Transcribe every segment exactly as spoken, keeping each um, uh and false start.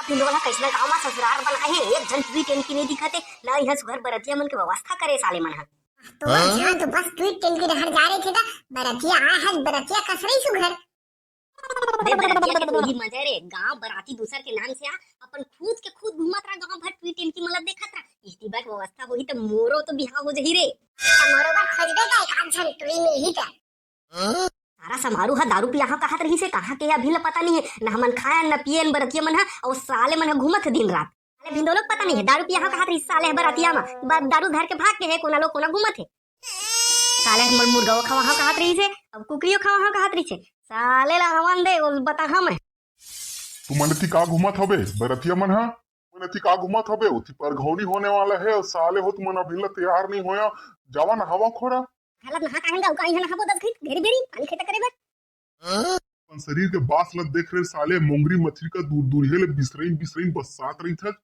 भिंदोल ह कइसना गाँव म ससुरार बनाए हे, एक झन टुरी टेनकी नइ दिखत हे, न इहाँ सुघर बरतिया मन के व्यवस्था करे साले मन ह। तो हाँ? यहाँ तो बस टुरी टेनकी डहर जा रहे थे ता, बरतिया आए हे, बरतिया कस रही सुघर। बे बरतिया के तो ही मजा रे, गाँव बराती दूसर के नाम से आ, अपन खुद के खुद घूमत रहा, गाँव भर टुरी टेनकी मन ल देखत रहा। इस्ती बर के व्यवस्था होही त मोरो तो बिहाव हो जही रे। त मोरो बर खोजबे का एक आध झन टुरी मिलही त। सारा समारू ह दारू पियाहा कहत रहिस हे, कहाँ के अभी ल पता नहीं हे, न हमन खायन न पियन बरतिया मन ह, अउ साले मन ह घूमत हे दिन रात। साले भिंदो लोग पता नहीं हे, दारू पियाहा कहत रहिस साले ह बरतिया म, ब-, दारू धर के भाग के हे, कोना लोग कोना घूमत हे। साले ह मोर मुर्गा खवाहा कहत रहिस हे, अब कुकरियो खवाहा कहत रहिस हे, साले ला हवन दे, ओल बताहा मैं। तुमन एती का घूमत हबे बरतिया मन ह? तुमन एती का घूमत हबे? ओती परघौनी होने वाला हे, अउ साले हो तुमन अभी ल तैयार नहीं होया, जावा नहावा खोरा। हालत नहा काहेंगा, उका इहाँ नहाबो दस घंट, घेरी बेरी, पानी खेता करे बर। अपन शरीर के बास ल देख रे साले, मोंगरी मछरी का दूर दूर हे ले बिसरइन बिसरइन बस्सात रहिथस।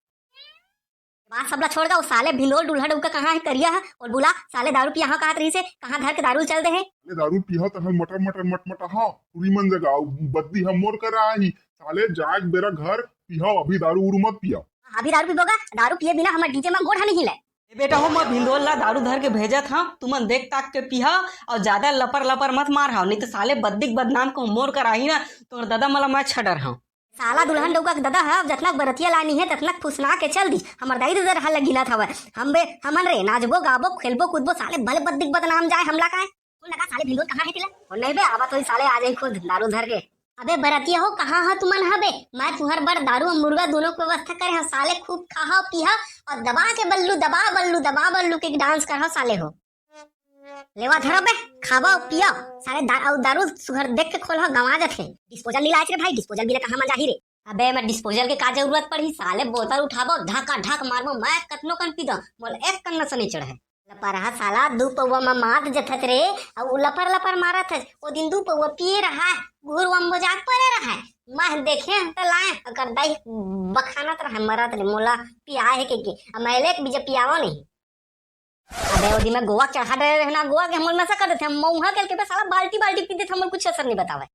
बात सबला छोड़ गा, वो साले भिंदोल डुल्हा डउका कहाँ हे करिया ह, ओल बुला, साले दारू पियाहा कहत रहिस हे, कहाँ धर के दारू चल दे हे। साले दारू पियाहा तहल मटर मटर मटमटाहा, टुरी मन जगा, अउ बद्दी ह मोर करा आही, साले जाए के बेरा घर पियाहा, अभी दारू उरू मत पिया। अभी दारू पीबो गा, दारू पिए बिना हमर डीजे म गोड़ ह नहीं हिलय। ए बेटा हो, मैं भिंदोल ला दारू धर के भेजत हंव, तुमन देख ताक के पीहा अउ ज्यादा लपर लपर मत मार हव, नहीं तो साले बद्दी के बदनाम कहूं मोर करा आही ना, तोर ददा मला मैं छडर हंव। साला दुल्हन डउका के ददा ह, जतना बरतिया लानी हे, ततना फुसना के चल दी। हमर दाई ददा रहा लगिनत हवय। हम बे, हमन रे, नाचबो, गाबो, खेलबो, कूदबो, साले भले बद्दी के बदनाम जाए, हमला काय? फोन लगा साले भिंदोल कहाँ हे तेला? फोन नहीं बे, आवत होही साले, आ जाही खुद दारू धर के। अबे बरतिया हो, कहाँ ह तुमन हबे? मैं तुहर बर दारू अउ मुर्गा दोनों के व्यवस्था करे हंव। साले खूब खाहा पीहा अउ दबा के बल्लू, दबा बल्लू, दबा बल्लू के डांस करहा साले हो। लेवा धरो बे, खावा पिया, साले दा-, अउ दारू सुघर देख के खोलहा, गंवा जाथे। डिस्पोजल नी लायच रे भाई, डिस्पोजल बिना कहाँ मजा ही रे। अबे मैं डिस्पोजल के का जरूरत पड़ही, साले बोतल उठाबो, ढाका ढाक मारबो, मैं कतनो कन पी दो, मोला एक कन नशा नहीं चढ़े। लपरहा साला, दू पौवा म मात जथत रे, अउ लपर लपर मारत हस। ओ दिन दू पौवा पिए रहा, घुरवा म बोजात परे रहा। मैं देखे त लाए, ओकर दाई बखानत रहा मरत ले, मोला पिया हे के के। अब मैं लेक बीजे पियावा नहीं। अबे ओ दिन मैं गोवा चढ़ा डरे रहे ना, गोवा के हमल नशा कर देथे, मऊहा के के बे साला बाल्टी बाल्टी पी देथे, हमल कुछ असर नहीं बतावे।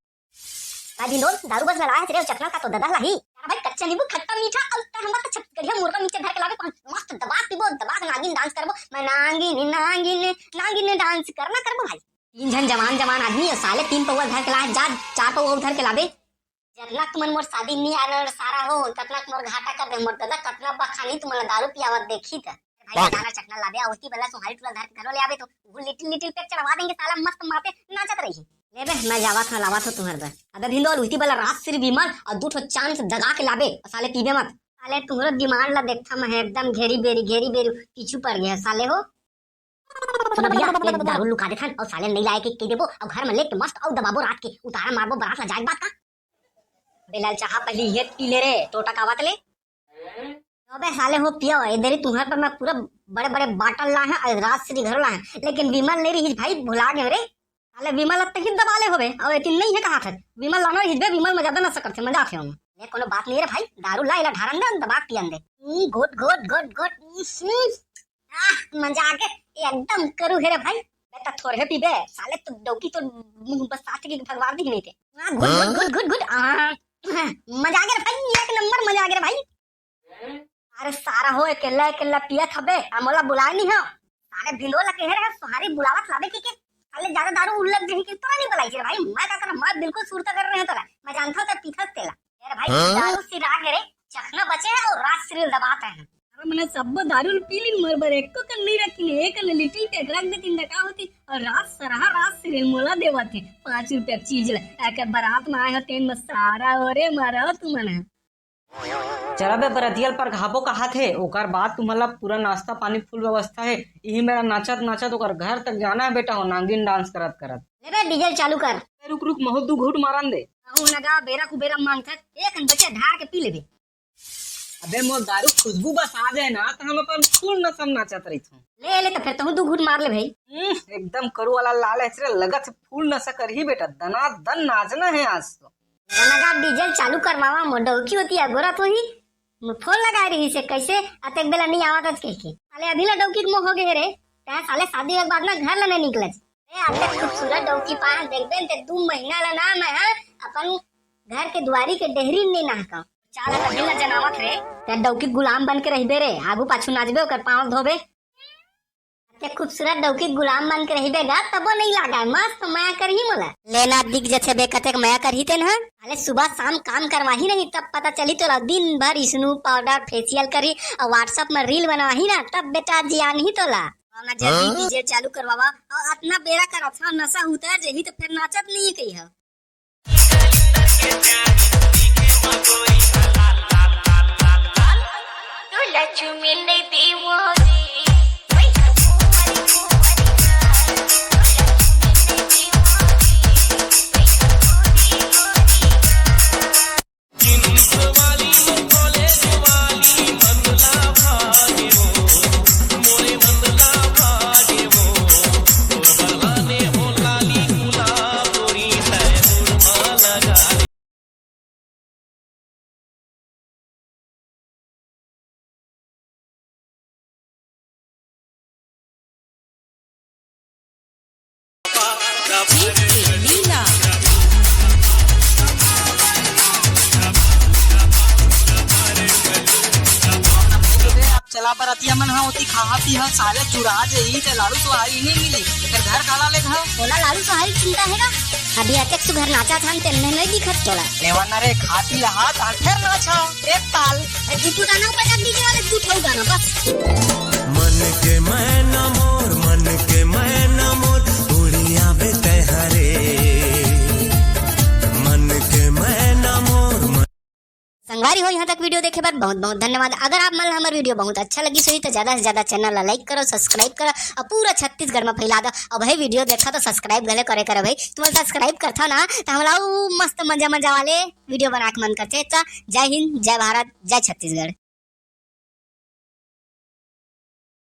का भिंदोल, दारू बस ललाए हस रे, चखना का तो ददा लाही। अरे भाई, कच्चा नींबू खट्टा मीठा, अउ तहमा त छत्तीसगढ़िया मुर्गा मीठा धर के लाबे, कौन मस्त दबा के पीबो, दबा के नागिन डांस करबो। मैं नागिन, नागिन, नागिन डांस करना करबो भाई। तीन झन जवान जवान आदमी, अउ साले तीन पौवा धर के लाए, जा चार पौवा धर के लाबे। जतना तुमन मोर शादी नी आनर सारा हो, ततना मोर घाटा कर दे, मोर ददा कतना बखानी तुमन ला दारू पियावत देखी त। भाई, दाना चखना लाबे, ओती बला सोहारी टूला धर के घरो ले आबे तो, वो लिटिल लिटिल पेक चढ़वा देंगे, साला मस्त माते नाचत रही। ले बे, मैं जावत हूँ, लावत हूँ तुम्हारे बर। अबे भिंदोल, उती बला राजश्री विमल अउ दू ठो चांस दगा के लाबे, साले पीबे मत। साले तुम्हारा दिमाग ला देखता मैं एकदम घेरी बेरी, घेरी बेरी पीछू पड़ गया साले हो। सुना भैया, ये दारू लुका देथन अउ साले नहीं लाए के कह देबो अउ घर में लेके मस्त अउ दबाबो रात के उतारा मारबो बरात ला जाए के बात का। बेलाल चाहा पहली ये पी ले रे, टोटा कावत ले। अबे साले हो पिया, ए देरी तुम्हारे पर मैं पूरा बड़े बड़े बाटल ला है अउ राजश्री घर ला है, लेकिन विमल नहीं रही भाई, भुला गए रे। साले विमल अब तक दबा ले होबे, अउ एती नहीं है कहा था, विमल लाना रही बे, विमल में ज्यादा नशा करते, मजा आते हम। ये कोनो बात नहीं रे भाई, दारू ला इला ढारन दे, दबा के पियन दे। ई घोट घोट घोट घोट, ई सी। आह, मजा आ गए, एकदम करू है रे भाई। बेटा थोड़े पीबे, साले तो डौकी तो मुंह बस साथ के भगवान दी नहीं थे। हाँ, घुट घुट घुट घुट घुट। आह, मजा आ गया रे भाई, एक नंबर मजा आ गया रे भाई। अरे सारा हो, अकेला अकेला पियत हबे, आ मोला बुलाए नहीं हो। सारे भिंडो ला कहे रहे, सोहारी बुलावत लाबे की के। साले ज्यादा दारू उल्लग जही के तोरा नहीं बुलाई रे भाई, मैं का करा, मैं बिल्कुल सुरता कर रहे हैं तोला। मैं जानता हूँ ते पीथस तेला। अरे भाई, हाँ? दारू सिरा के रे, चखना बचे है और रात सिरिल दबाता है। अरे मैंने सब दारू पी ली, मोर बर एको कन नहीं रखी, एक कन लिटिल पेक रख देती, ना का होती, और रात सरहा रात सिरिल मोला देवत है, पाँच रुपया चीज ले, एकर बारात में आए हो, तेन में सारा ओरे मारा हो तुमन। चला बे, बरतिया ल परघाबो कहात हे, ओकर बाद तुमन ला पूरा नाश्ता पानी फुल व्यवस्था हे। इही मेरा नाचत नाचत ओकर घर तक जाना हे बेटा हो, नागिन डांस करत करत। ले बे, डीजल चालू कर। ए, रुक रुक, महू दू घूट मारन दे। कहूँ लगा, बेरा कुबेरा मांगथस, एक बचे धार के पी लेबे। अबे मोर दारू खुशबू बस आ जाए ना, तो हम अपन फुल नशा में नाचत रहिथन। ले ले, तो फिर तहूँ दू घूट मार ले भाई। हम्म, एकदम करू वाला लाल है रे, लगत से फुल नशा करही बेटा, दना दन नाचना है आज तो। नगा डीजल चालू करवावा, मोर डौकी होती अगोरत होही। मोर फोन लगाए रही से, कैसे अतेक बेला नहीं आवत अच कह के। अले अभी ला डौकी के मोह हो गए रे। तै साले शादी के बाद ना घर ला नहीं निकलच। ए अतेक खूबसूरत डौकी पाए देखबे न ते दू महीना ला ना मैं, हाँ, अपन घर के दुआरी के डेहरी नहीं नहका। चाल त दिल जनावत रे। ते डौकी गुलाम बन के रहिबे रे, आगू पाछू नाचबे, ओकर पाँव धोबे। ते खूबसूरत डौकी गुलाम बन के रहिबे गा, तबो नहीं लागे, मस्त मया करही मोला। लेना दिख जथे बे, कतेक मया करही तेन ह। अरे सुबह शाम काम करवाही नहीं, तब पता चली तोला। दिन भर स्नू पाउडर फेशियल करही और WhatsApp में रील बनवाही ना, तब बेटा जियानही तोला। ना जल्दी हाँ? डीजे चालू करवावा, और अतना बेरा करत हव, नशा उतर जही तो फिर नाचत नहीं कही हो। चला बरतिया मन ह ओती खाहा पीहा, साले चुरा जे ई ते लाड़ू सोहारी नहीं मिली। एकर घर काला ले घर? ओला लाड़ू सोहारी चिंता हे गा? अभी अतेक सुघर नाचा थान तेन में नहीं दिखत तोला। लेवा ना रे, खा पी लहा, तार फेर नाचा। एक ताल। ए, तू, तू गाना ऊपर जाके डीजे वाले तू ठोक गाना, बस। मन के मैना मोर, मन के मैना मोर, उड़िया बे तै हरे। मन के मैना मोर, मन संगवारी हो, यहाँ तक वीडियो देखे बर बहुत बहुत धन्यवाद। अगर आप मन ला हमर वीडियो बहुत अच्छा लगिस होही तो ज्यादा से ज्यादा चैनल ला लाइक करो, सब्सक्राइब करो और पूरा छत्तीसगढ़ में फैला दो। अब भाई वीडियो देखा तो सब्सक्राइब घले करे करे भाई, तुम सब्सक्राइब करथा ना तो हमला अउ मस्त मजा मजा वाले वीडियो बना के मन करथे। तो जय हिंद, जय भारत, जय छत्तीसगढ़।